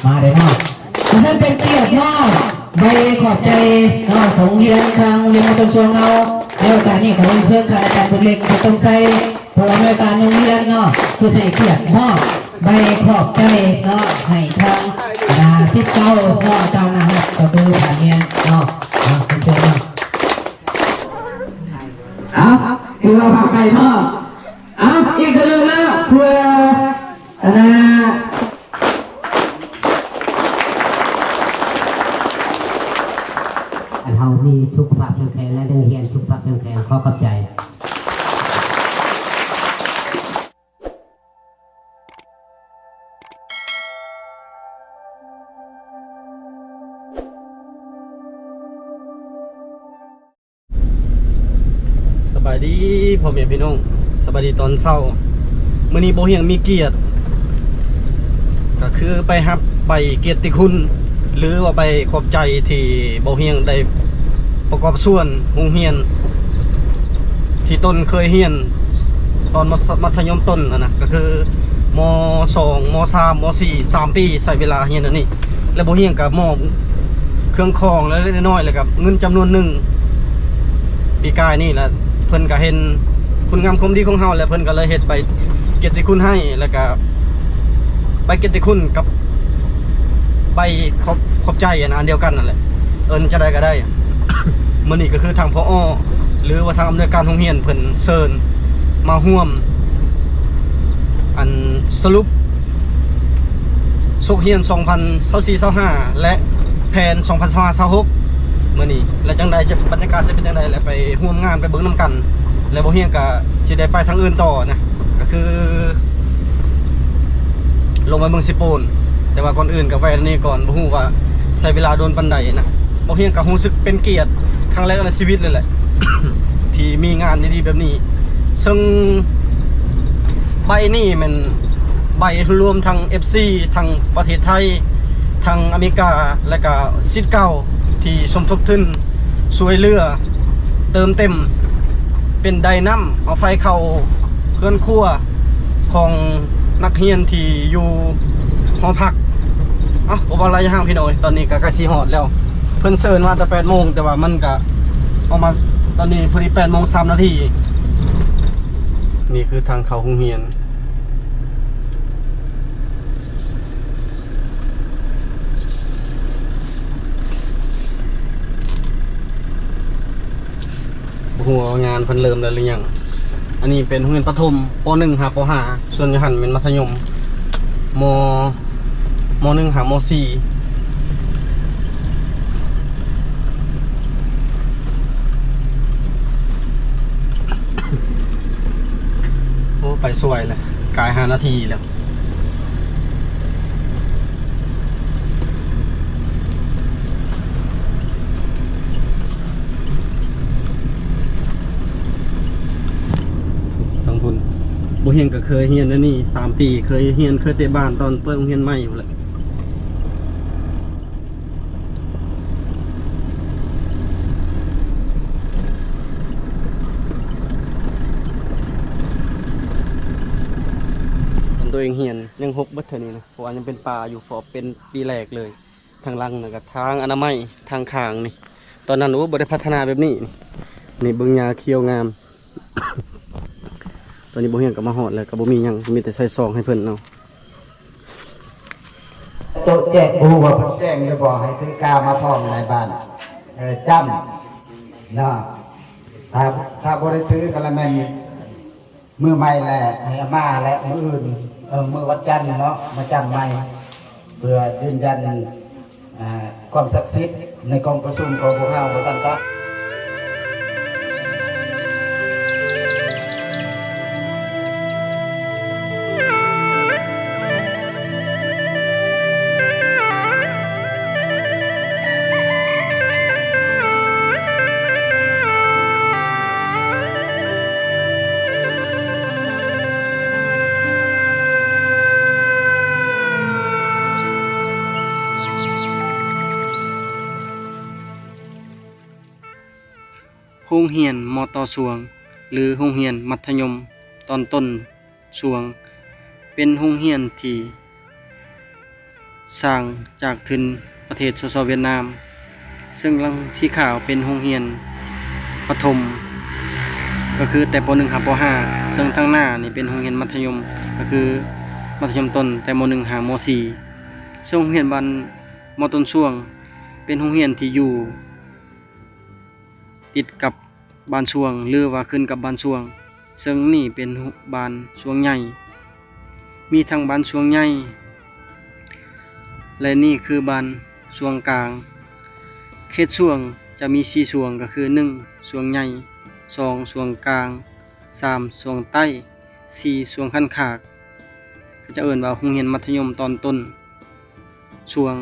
ມາເດ້ເນາະ ຂໍເຊີນເປັນກຽດມອບໃບຂອບໃຈເນາະ ຂອງໂຮງຮຽນ ທາງໂຮງຮຽນມອຕອນຊວງເຮົາ. ໃນໂອກາດນີ້ ຂໍເຊີນທ່ານອາຈານບຸນເລັກ ບຸນຕົງໄຊ ຜູ້ອຳນວຍການໂຮງຮຽນເນາະ ເພື່ອໃຫ້ກຽດມອບໃບຂອບໃຈເນາະ ໃຫ້ທາງ ອ່າ ສິດເກົ່າເນາະ ຕາມໜ້າຮັກ ກໍຄືນັກຮຽນເນາະ. ເອົາ ເຊີນເນາະ. ເອົາ ຖືວ່າຜ່ານໄປເນາະ. ເອົາ ອີກເທື່ອໜຶ່ງເນາະ ເພື່ອ ອັນນ່າ ໃຫ້ເຮົາມີສຸຂະພາບເຂັ້ມແຂງ ແລະ ນັກຮຽນສຸຂະພາບເຂັ້ມແຂງ. ຂໍຂອບໃຈ. ສະບາຍດີພໍ່ແມ່ພີ່ນ້ອງ ສະບາຍດີຕອນເຊົ້າ. ມື້ນີ້ບໍ່ຮຽງມີກຽດ ກໍຄືໄປຮັບໃບກຽດຕິຄຸນ ຫຼືວ່າໃບຂອບໃຈທີ່ບໍ່ຮຽງໄດ້ປະກອບສ່ວນໂຮງຮຽນທີ່ຕົນເຄີຍຮຽນຕອນມັດ ມັດທະຍົມຕົ້ນຫັ້ນນະ ກໍຄື ມ.ສອງ ມ.ສາມ ມ.ສີ່ ສາມປີ ໃຊ້ເວລາຮຽນອັນນີ້ ແລະ ບໍ່ຮຽງກໍມອບເຄື່ອງຂອງເລັກໆນ້ອຍໆ ແລະ ກໍເງິນຈຳນວນໜຶ່ງ. ປີກາຍນີ້ລະ ເພິ່ນກໍເຫັນຄຸນງາມຄວາມດີຂອງເຮົາ ແລະ ເພິ່ນກໍເລີຍເຮັດໃບກຽດຕິຄຸນໃຫ້ ແລ້ວກໍໃບກຽດຕິຄຸນກັບໃບຂອບ ຂອບໃຈ ອັນ ອັນດຽວກັນນັ້ນແຫຼະ ເອີ້ນຈັ່ງໃດກໍໄດ້. ມື້ນີ້ກໍຄືທາງ ຜອ ຫຼືວ່າທາງອຳນວຍການໂຮງຮຽນເພິ່ນເຊີນມາຮ່ວມ ອັນ ສະຫຼຸບສົກຮຽນສອງພັນຊາວສີ່ ຊາວຫ້າ ແລະ ແຜນສອງພັນຊາວຫ້າ ຊາວຫົກ ມື້ນີ້ ແລະ ຈັ່ງໃດຈະ ບັນຍາກາດຈະເປັນຈັ່ງໃດ ແລະ ໄປຮ່ວມງານໄປເບິ່ງນຳກັນ ແລະ ບໍ່ຮຽງກະຊິໄດ້ໄປທາງອື່ນຕໍ່ນະ ກະຄືລົງໄປເມືອງເຊໂປນ. ແຕ່ວ່າກ່ອນອື່ນກະແວ່ນນີ້ກ່ອນ ບໍ່ຮູ້ວ່າໃຊ້ເວລາດົນປານໃດນະ. ບໍ່ຮຽງກະຮູ້ສຶກເປັນກຽດຄັ້ງແລກໃນຊີວິດເລີຍແຫຼະ ທີ່ມີງານດີໆແບບນີ້ ເຊິ່ງໃບນີ້ແມ່ນໃບລວມທັງເອັຟຊີ ທັງປະເທດໄທ ທັງອາເມລິກາ ແລະກະສິດເກົ່າທີ່ສົມທົບທຶນຊ່ວຍເຫຼືອເຕີມເຕັມ ເປັນໄດນ້ຳເອົາໄຟເຂົ້າເຮືອນຄົວຂອງນັກຮຽນທີ່ຢູ່ຫໍພັກ. ເອົ້າ ບໍ່ເວົ້າຫຼາຍຢ່າງພີ່ນ້ອງເອີຍ ຕອນນີ້ກະໃກ້ຊິຮອດແລ້ວ. ເພິ່ນເຊີນມາແຕ່ແປດໂມງ ແຕ່ວ່າມັນກະອອກມາຕອນນີ້ພໍດີແປດໂມງສາມນາທີ. ນີ້ຄືທາງເຂົ້າໂຮງຮຽນ. ບໍ່ຮູ້ວ່າງານເພິ່ນເລີ່ມແລ້ວຫຼືຍັງ. ອັນນີ້ເປັນໂຮງຮຽນປະຖົມ ປໍໜຶ່ງຫາປໍຫ້າ ສ່ວນຢູ່ຫັ້ນແມ່ນມັດທະຍົມ ມໍ ມໍໜຶ່ງຫາມໍສີ່. ໂອ້ ໄປສວຍແລ້ວ ກາຍຫ້ານາທີແລ້ວ. ທາງພຸ້ນ ບໍ່ຮຽງກະເຄີຍຮຽນອັນນີ້ສາມປີ ເຄີຍຮຽນ ເຄີຍເຕະບານຕອນເປີດໂຮງຮຽນໃໝ່ພຸ້ນແຫຼະ. ຕອນໂຕເອງຮຽນຍັງຮົກເບິດເທື່ອນີ້ນະ ເພາະວ່າຍັງເປັນປ່າຢູ່ ເພາະເປັນປີແລກເລີຍ. ທາງຫຼັງນະກະທາງອະນາໄມ ທາງຂ້າງນີ້ ຕອນນັ້ນ ໂອ້ ບໍ່ໄດ້ພັດທະນາແບບນີ້. ນີ້ເບິ່ງຫຍ້າຂຽວງາມ. ຕອນນີ້ບໍ່ຮຽງກະມາຮອດແລ້ວ ກະບໍ່ມີຫຍັງ ມີແຕ່ໃສ່ຊອງໃຫ້ເພິ່ນເອົາ. ໂຕະແຈກ ບໍ່ຮູ້ວ່າເພິ່ນແຈ້ງຫຼືບໍ່ ໃຫ້ຖືກາວມາພ້ອມນາຍບ້ານ ເອີ ຈ້ຳເນາະ. ຖ້າ ຖ້າບໍ່ໄດ້ຖືກະລະແມ່ນ ມື້ໃໝ່ແຫຼະ ໃຫ້ເອົາມາແຫຼະ ມື້ອື່ນ ເອີ ມື້ວັນຈັນເນາະ ມາຈ້ຳໃໝ່ ເພື່ອຢືນຢັນ ອ່າ ຄວາມສັກສິດໃນກອງປະຊຸມຂອງພວກເຮົາ ວ່າຊັ້ນຊະ. ໂຮງຮຽນ ມ.ຕ.ຊວງ ຫຼື ໂຮງຮຽນມັດທະຍົມຕອນຕົ້ນ ຊ່ວງ ເປັນໂຮງຮຽນທີ່ ສ້າງຈາກທຶນປະເທດ ສສ ຫວຽດນາມ, ເຊິ່ງຫຼັງສີຂາວເປັນໂຮງຮຽນປະຖົມ ກໍຄືແຕ່ ປໍໜຶ່ງ ຫາ ປໍຫ້າ, ເຊິ່ງທາງໜ້ານີ້ເປັນໂຮງຮຽນມັດທະຍົມ ກໍຄືມັດທະຍົມຕົ້ນແຕ່ ມໍໜຶ່ງ ຫາ ມໍສີ່. ເຊິ່ງໂຮງຮຽນບ້ານມໍຕົ້ນຊ່ວງ ເປັນໂຮງຮຽນທີ່ຢູ່ຕິດກັບບ້ານຊ່ວງ ຫຼືວ່າຂຶ້ນກັບບ້ານຊ່ວງ, ເຊິ່ງນີ້ເປັນບ້ານຊ່ວງໃຫຍ່ ມີທັງບ້ານຊ່ວງໃຫຍ່ ແລະ ນີ້ຄືບ້ານຊ່ວງກາງ. ເຂດຊ່ວງຈະມີສີ່ຊ່ວງ ກໍຄື ໜຶ່ງ ຊ່ວງໃຫຍ່, ສອງ ຊ່ວງກາງ, ສາມ ຊ່ວງໃຕ້, ສີ່ ຊ່ວງຂັ້ນຂາກ. ເຂົາເຈົ້າເອີ້ນວ່າໂຮງຮຽນມັດທະຍົມຕອນຕົ້ນຊ່ວງ.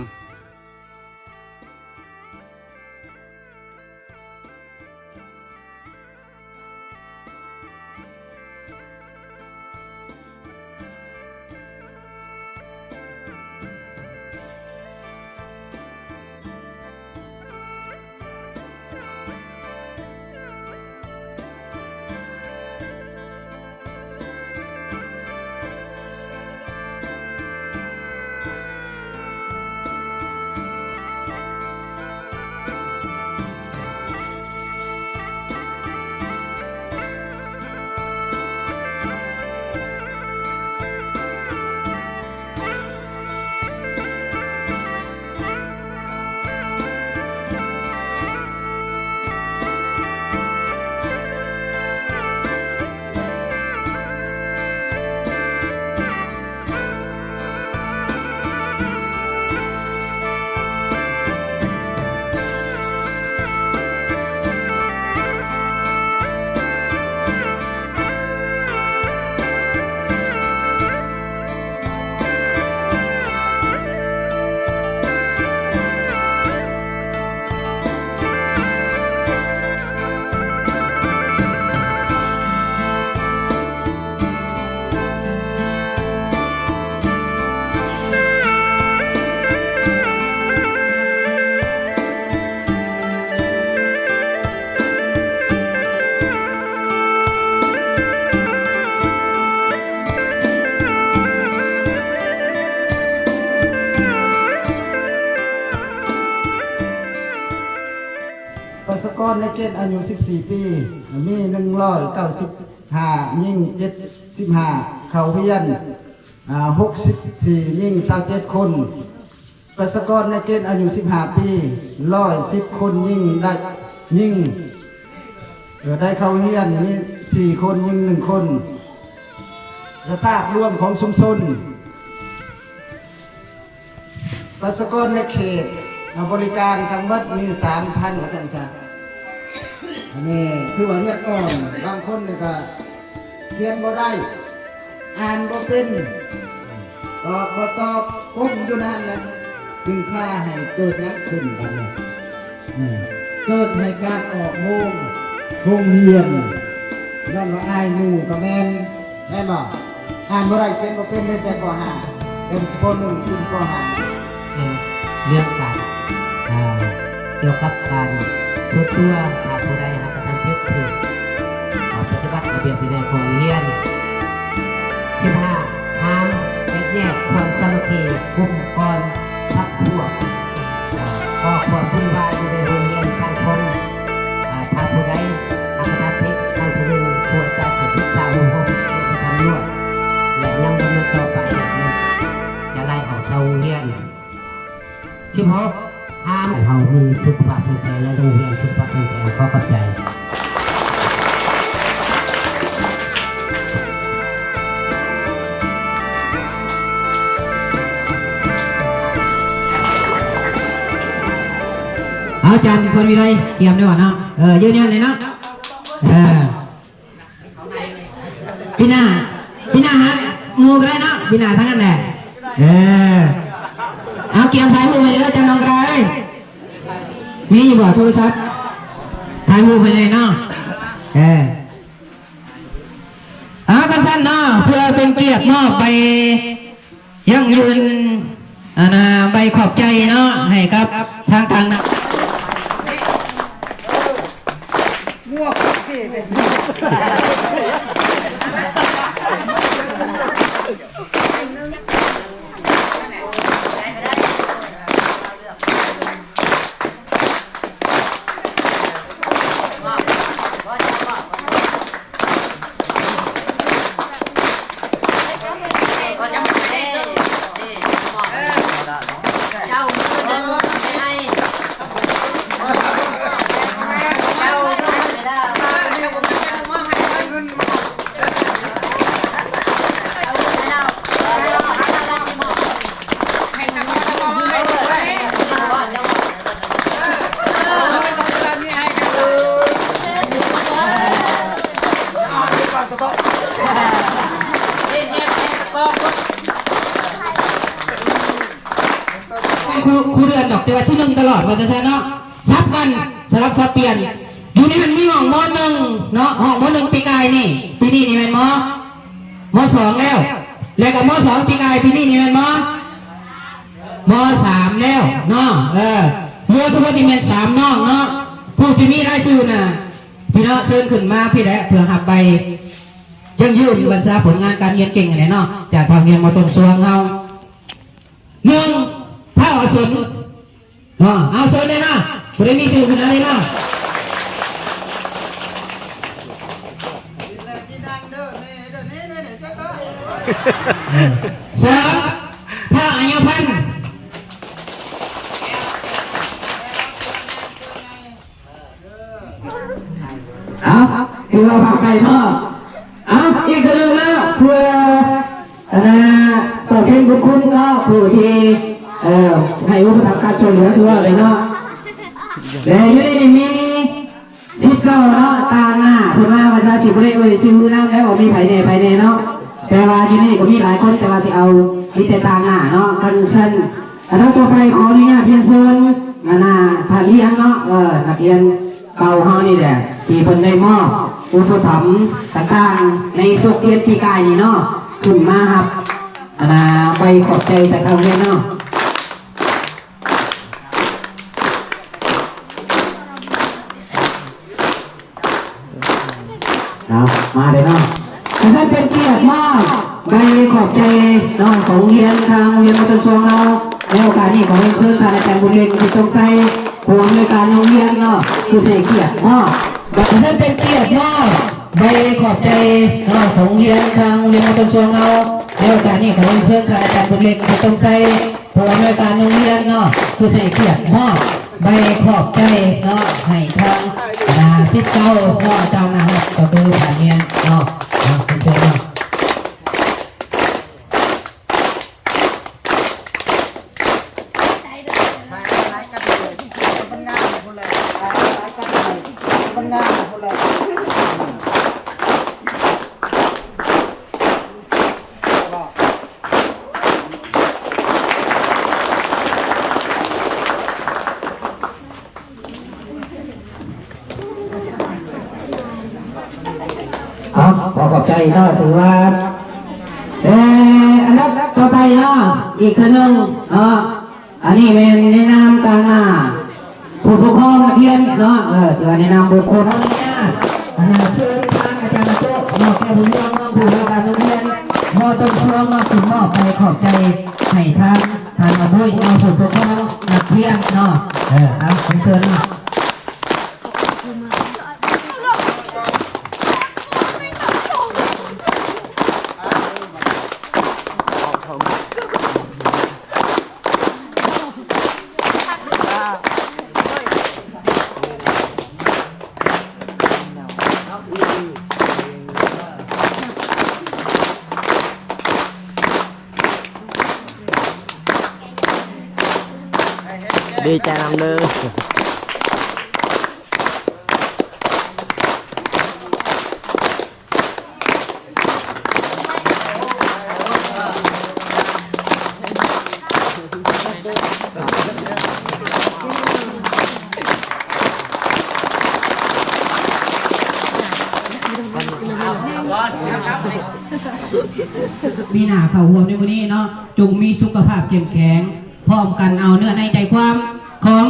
ປະຊາກອນໃນເກນອາຍຸສິບສີ່ປີ ມີໜຶ່ງຮ້ອຍເກົ້າສິບຫ້າ, ຍິງເຈັດສິບຫ້າ, ເຂົ້າຮຽນ ອາ ຫົກສິບສີ່, ຍິງຊາວເຈັດຄົນ. ປະຊາກອນໃນເກນອາຍຸສິບຫ້າປີ ຮ້ອຍສິບຄົນ, ຍິງໄດ້ ຍິງ ເອີ ໄດ້ເຂົ້າຮຽນມີສີ່ຄົນ, ຍິງໜຶ່ງຄົນ. ສະພາບລວມຂອງຊຸມຊົນ ປະຊາກອນໃນເຂດ ອາ ບໍລິການທັງໝົດມີສາມພັນ ວ່າຊັ້ນຊະ. ອັນນີ້ຖືວ່າຮຽນອ່ອນ, ບາງຄົນນີ້ກໍຂຽນບໍ່ໄດ້ ອ່ານບໍ່ເປັນ, ຕອບບໍ່ຕອບ, ກົ້ມຢູ່ນັ້ນແຫຼະ, ຈຶ່ງພາໃຫ້ເກີດຫຍັງຂຶ້ນບັດນີ້? ເກີດໃຫ້ການອອກໂຮງ ໂຮງຮຽນ ຍ້ອນວ່າອາຍໝູ່ກໍແມ່ນ, ແມ່ນບໍ່? ອ່ານບໍ່ໄດ້ ຂຽນບໍ່ເປັນ ໄດ້ແຕ່ ປໍຫ້າ ເປັນ ປໍໜຶ່ງ ຂຶ້ນ ປໍຫ້າ. ເລື່ອງການ ເອີ ກ່ຽວກັບການສຸດຕົວ ຖ້າຜູ້ໃດຫາກະທຳຜິດຖືກ ເອີ ປະຕິບັດລະບຽບວິໄນຂອງໂຮງຮຽນ. ສິບຫ້າ ຫ້າມແຕກແຍກຄວາມສາມັກຄີ ກຸ່ມກ້ອນ ພັກພວກ ເອີ ກໍ່ຄວາມວຸ່ນວາຍຢູ່ໃນໂຮງຮຽນສັງຄົມ. ເອີ ຖ້າຜູ້ໃດຫາກະທຳຜິດ ທາງຜູ້ໜຶ່ງຄວນຈະສຶກສາອົບຮົມ ແລະ ຍັງດຳເນີນຕໍ່ໄປ ຈະໄລ່ອອກຈາກໂຮງຮຽນ. ສິບຫົກ ຫ້າມ ໃຫ້ເຮົາມີສຸຂະພາບແຂງແຮງ ແລະ ໂຮງຮຽນສຸຂະພາບແຂງແຮງ. ຂໍຂອບໃຈ. ເອົາ ອາຈານພົນວິໄລ ກຽມແດ່ເນາະ. ເອີ ຢືນຢັນເລີຍເນາະ. ເອີ. ປີໜ້າ ປີໜ້າຫາໝູ່ກໍໄດ້ເນາະ, ປີໜ້າທາງນັ້ນແຫຼະ. ເອີ ເອົາ ກຽມຖ່າຍຮູບໄວ້ເດີ ເຈົ້ານ້ອງກະດາເອີຍ. ມີຢູ່ບໍ່ໂທລະສັບ? ຖ່າຍຮູບໄວ້ແດ່ເນາະ. ເອີ ເອົາ ຄັນຊັ້ນເນາະ ເພື່ອເປັນກຽດມອບໃບ ຢັ້ງຢືນ ອັນນ່າ ໃບຂອບໃຈເນາະ ໃຫ້ກັບທາງ ທາງນັ້ນ. ໝວກເທ່ເລີຍ. ເອີ ເອີ ເອີ. ຄູ່ ຄູ່ເດືອນດອກ ແຕ່ວ່າທີໜຶ່ງຕະຫຼອດ ວ່າຊັ້ນຊະເນາະ. ສັບກັນ ສະຫຼັບສັບປ່ຽນ. ຢູ່ໃນຫັ້ນມີຫ້ອງ ມໍໜຶ່ງ ເນາະ, ຫ້ອງ ມໍໜຶ່ງ ປີກາຍນີ້ ປີນີ້ນີ້ແມ່ນ ມໍ ມໍສອງແລ້ວ ແລ້ວກໍ ມໍສອງ ປີກາຍ ປີນີ້ນີ້ແມ່ນ ມໍ ມໍສາມແລ້ວເນາະ. ເອີ ໝູ່ທຸກຄົນນີ້ແມ່ນສາມນ້ອງເນາະ. ຜູ້ທີ່ມີລາຍຊື່ນະ ພີ່ນ້ອງເຊີນຂຶ້ນມາພີ້ແຫຼະ ເພື່ອຮັບໃບຢັ້ງຢືນບັນຊາຜົນງານການຮຽນເກັ່ງຫັ້ນແຫຼະເນາະ ຈາກທາງໂຮງຮຽນມໍຕົ້ນຊວງເຮົາ. ໜຶ່ງ ທ້າວອາສົນ ເນາະ ເອົາເຊີນເລີຍເນາະ ຜູ້ໃດມີຊື່ຂຶ້ນມາເລີຍເນາະ. ສອງ ທ້າວອາຍະພັນ ເອົາ ຖືວ່າພາໄປເນາະ. ເອົາ ອີກເທື່ອໜຶ່ງເນາະ ເພື່ອ ອັນນ່າ ຕອບແທນບຸນຄຸນເນາະ ຜູ້ທີ່ ເອີ ໃຫ້ອຸປະຖຳການຊ່ວຍເຫຼືອ ຄືວ່າໄປເນາະ. ແລະ ຢູ່ໃນນີ້ມີສິດເກົ່າເນາະ ຕາງໜ້າ ເພິ່ນວ່າ ວ່າຈະຊິບໍ່ໄດ້ເອີ່ຍຊື່ນຳ ແລ້ວວ່າມີໃຜແດ່ ໃຜແດ່ເນາະ. ແຕ່ວ່າຢູ່ໃນນີ້ກໍມີຫຼາຍຄົນ ແຕ່ວ່າຊິເອົາມີແຕ່ຕາງໜ້າເນາະ. ຄັນຊັ້ນ ອັນດັບຕໍ່ໄປ ຂໍອະນຸຍາດຮຽນເຊີນ ອັນນ່າ ທ່ານຮຽນເນາະ ເອີ ນັກຮຽນເກົ່າເຮົານີ້ແຫຼະ ທີ່ເພິ່ນໄດ້ມອບອຸປະຖຳຕ່າງໆ ໃນສົກຮຽນປີກາຍນີ້ເນາະ ຂຶ້ນມາຮັບ ອັນນ່າ ໃບຂອບໃຈຈາກທາງໂຮງຮຽນເນາະ. ເອົາ ມາເລີຍເນາະ. ຂໍເຊີນເປັນກຽດມອບໃບຂອບໃຈເນາະ ຂອງໂຮງຮຽນ ທາງໂຮງຮຽນມໍຕົ້ນຊວງເຮົາ. ໃນໂອກາດນີ້ ຂໍຮຽນເຊີນທ່ານອາຈານບຸນເລັງ ຈິດຕົງໄຊ ຜູ້ອຳນວຍການໂຮງຮຽນເນາະ ຂຶ້ນໃຫ້ກຽດມອບ. ຂໍເຊີນເປັນກຽດມອບໃບຂອບໃຈເນາະ ຂອງໂຮງຮຽນ ທາງໂຮງຮຽນມໍຕົ້ນຊວງເຮົາ. ໃນໂອກາດນີ້ ຂໍຮຽນເຊີນທ່ານອາຈານບຸນເລັງ ຈິດຕົງໄຊ ຜູ້ອຳນວຍການໂຮງຮຽນເນາະ ເພື່ອໃຫ້ກຽດມອບໃບຂອບໃຈເນາະ ໃຫ້ທາງ ອ່າ ສິດເກົ່າເນາະ ຕາງໜ້າຮັບ ກໍຄືທ່ານຮຽນເນາະ. ເອົາ ເຊີນເນາະ. ເອົາ ຂໍຂອບໃຈເນາະ ຖືວ່າ ແລະ ອັນດັບຕໍ່ໄປເນາະ ອີກເທື່ອໜຶ່ງເນາະ ອັນນີ້ແມ່ນໃນນາມຕາງໜ້າ ຜູ້ປົກຄອງນັກຮຽນເນາະ ເອີ ຖືວ່າໃນນາມບຸກຄົນ ຂໍອະນຸຍາດ ອັນນ່າ ເຊີນທາງອາຈານໂຕະ ເນາະ ແກ້ວບຸນເຮືອງ ເນາະ ຜູ້ວ່າການໂຮງຮຽນ ມໍຕົ້ນຊວງ ເນາະ ຂຶ້ນມອບໃບຂອບໃຈໃຫ້ທາງທ່ານອະບຸຍ ເນາະ ຜູ້ປົກຄອງນັກຮຽນເນາະ ເອີ ເອົາ ເຊີນເນາະ. ດີໃຈນຳເດີ. ມີໜ້າເຂົ້າຮ່ວມໃນມື້ນີ້ເນາະ ຈົ່ງມີສຸຂະພາບເຂັ້ມແຂງ ພ້ອມກັນເອົາເນື້ອໃນໃຈຄວາມຂອງ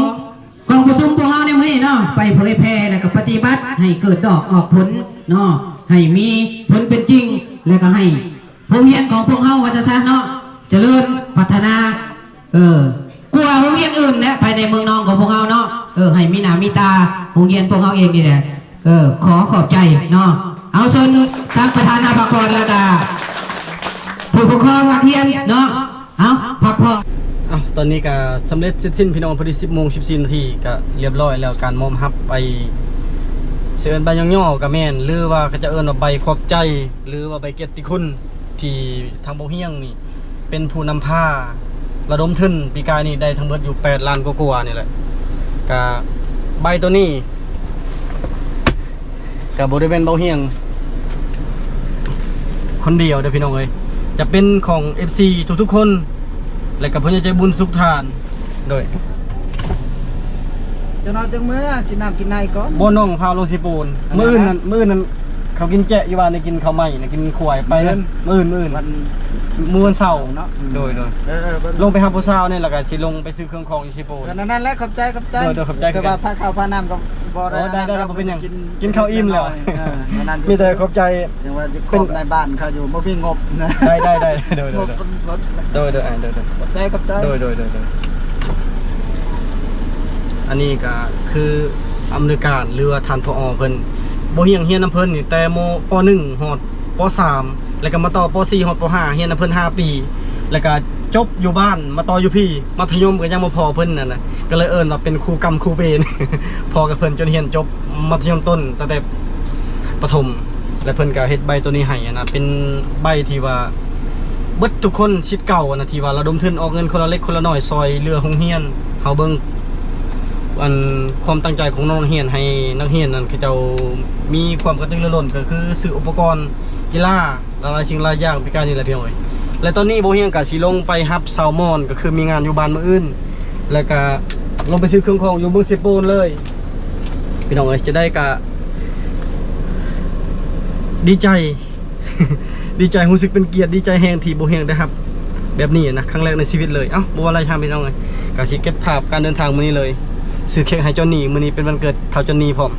ກອງປະຊຸມພວກເຮົາໃນມື້ນີ້ເນາະ ໄປເຜີຍແຜ່ ແລະ ກໍປະຕິບັດໃຫ້ເກີດດອກອອກຜົນເນາະ ໃຫ້ມີຜົນເປັນຈິງ ແລະ ກໍໃຫ້ໂຮງຮຽນຂອງພວກເຮົາ ວ່າຊັ້ນຊະເນາະ ຈະເລີນພັດທະນາ ເອີ ກວ່າໂຮງຮຽນອື່ນແຫຼະ ພາຍໃນເມືອງນອງຂອງພວກເຮົາເນາະ ເອີ ໃຫ້ມີໜ້າມີຕາ ໂຮງຮຽນພວກເຮົາເອງນີ້ແຫຼະ ເອີ ຂໍຂອບໃຈເນາະ. ເອົາ ເຊີນທາງປະທານນາພາກອນ ແລ້ວກະຜູ້ປົກຄອງນັກຮຽນເນາະ ເອົາ ພັກຜ່ອນ. ເອົ້າ ຕອນນີ້ກໍສຳເລັດເສັດສິ້ນພີ່ນ້ອງ ພໍດີສິບໂມງສິບສີ່ນາທີ ກໍລຽບຮ້ອຍແລ້ວ ການມອບຮັບໃບ ຊິເອີ້ນໃບຍ້ອງຍໍກໍແມ່ນ ຫຼືວ່າເຂົາເຈົ້າເອີ້ນວ່າໃບຂອບໃຈ ຫຼືວ່າໃບກຽດຕິຄຸນ ທີ່ທາງບ່າວຮຽງນີ້ເປັນຜູ້ນຳພາລະດົມທຶນ ປີກາຍນີ້ໄດ້ທັງເບິດຢູ່ແປດລ້ານກວ່າໆນີ້ແຫຼະ. ກະໃບໂຕນີ້ ກະບໍ່ໄດ້ແມ່ນບ່າວຮຽງຄົນດຽວເດີ້ພີ່ນ້ອງເອີຍ ຈະເປັນຂອງເອັຟຊີທຸກໆຄົນ ແລະກະຜູ້ໃຫຍ່ໃຈບຸນທຸກທ່ານ. ໂດຍ ເຈົ້ານ້ອຍຈຶ່ງເມືອກິນນ້ຳກິນໃນກ່ອນ ບໍ່ ນ້ອງພາລົງເຊໂປນ. ມື້ອື່ນນັ້ນ ມື້ອື່ນນັ້ນເຂົາກິນແຈະຢູ່ບ້ານ ໄດ້ກິນເຂົ້າໃໝ່ນະ ກິນຂົ້ວໄປ. ມື້ອື່ນ ມື້ອື່ນ ມື້ວັນເສົາເນາະ. ໂດຍ ໂດຍ ເອີໆ ລົງໄປຫາຜູ້ສາວນີ້ ແລ້ວກະຊິລົງໄປຊື້ເຄື່ອງຂອງຢູ່ເຊໂປນ. ເອີ ນັ້ນແຫຼະ ຂອບໃຈ ຂອບໃຈ. ໂດຍ ໂດຍ ຂອບໃຈ. ແຕ່ວ່າພາເຂົ້າພານ້ຳກໍບໍ່ໄດ້ ບໍ່ເປັນຫຍັງ ກິນເຂົ້າອີ່ມແລ້ວ. ເອີ ນັ້ນ ມີແຕ່ຂອບໃຈ ຍັງວ່າຊິຂອບນາຍບ້ານເຂົາຢູ່ ບໍ່ມີງົບນະ. ໄດ້ ໄດ້ ໄດ້. ໂດຍ ໂດຍ ໂດຍ ຂອບໃຈ ຂອບໃຈ. ໂດຍ ໂດຍ ໂດຍ ໂດຍ. ອັນນີ້ກໍຄືອຳນວຍການ ຫຼືວ່າທ່ານ ຜອ ເພິ່ນ ບ່າວຮຽງຮຽນນຳເພິ່ນນີ້ແຕ່ ມ ປໍໜຶ່ງ ຮອດ ປໍສາມ ແລ້ວກໍມາຕໍ່ ປໍສີ່ ຮອດ ປໍຫ້າ ຮຽນນຳເພິ່ນຫ້າປີ ແລ້ວກໍຈົບຢູ່ບ້ານ ມາຕໍ່ຢູ່ພີ້ ມັດທະຍົມກໍຍັງມາພໍ້ເພິ່ນນັ້ນນະ ກໍເລີຍເອີ້ນວ່າເປັນຄູ່ກຳຄູ່ເວນ ພໍ້ກັບເພິ່ນຈົນຮຽນຈົບມັດທະຍົມຕົ້ນ ຕັ້ງແຕ່ປະຖົມ ແລະເພິ່ນກໍເຮັດໃບໂຕນີ້ໃຫ້ຫັ້ນນະ ເປັນໃບທີ່ວ່າເບິດທຸກຄົນ ສິດເກົ່າຫັ້ນນະ ທີ່ວ່າລະດົມທຶນອອກເງິນຄົນລະເລັກຄົນລະໜ້ອຍ ຊ່ອຍເຫຼືອໂຮງຮຽນເຮົາເບິ່ງ ອັນ ຄວາມຕັ້ງໃຈຂອງນ້ອງນັກຮຽນ ໃຫ້ນັກຮຽນນັ້ນ ເຂົາເຈົ້າມີຄວາມກະຕືລືລົ້ນ ກໍຄືຊື້ອຸປະກອນກິລາ ຫຼາຍໆສິ່ງຫຼາຍຢ່າງ ປີກາຍນີ້ແຫຼະພີ່ນ້ອງເອີຍ. ແລະຕອນນີ້ບ່າວຮຽງກະຊິລົງໄປຮັບຊາວມອນ ກໍຄືມີງານຢູ່ບ້ານມື້ອື່ນ ແລ້ວກະລົງໄປຊື້ເຄື່ອງຂອງຢູ່ເມືອງເຊໂປນເລີຍ ພີ່ນ້ອງເອີຍ. ຈະໄດ້ກະດີໃຈ ດີໃຈ ຮູ້ສຶກເປັນກຽດ ດີໃຈແຮງທີ່ບ່າວຮຽງໄດ້ຮັບແບບນີ້ນະ ຄັ້ງແລກໃນຊີວິດເລີຍ. ເອົ້າ ບໍ່ວ່າຫຼາຍທາງພີ່ນ້ອງເອີຍ ກະຊິເກັບພາບການເດີນທາງມື້ນີ້ເລີຍ ຊື້ເຄັກໃຫ້ຈອນນີ ມື້ນີ້ເປັນວັນເກີດທ້າວຈອນນີພ້ອມ.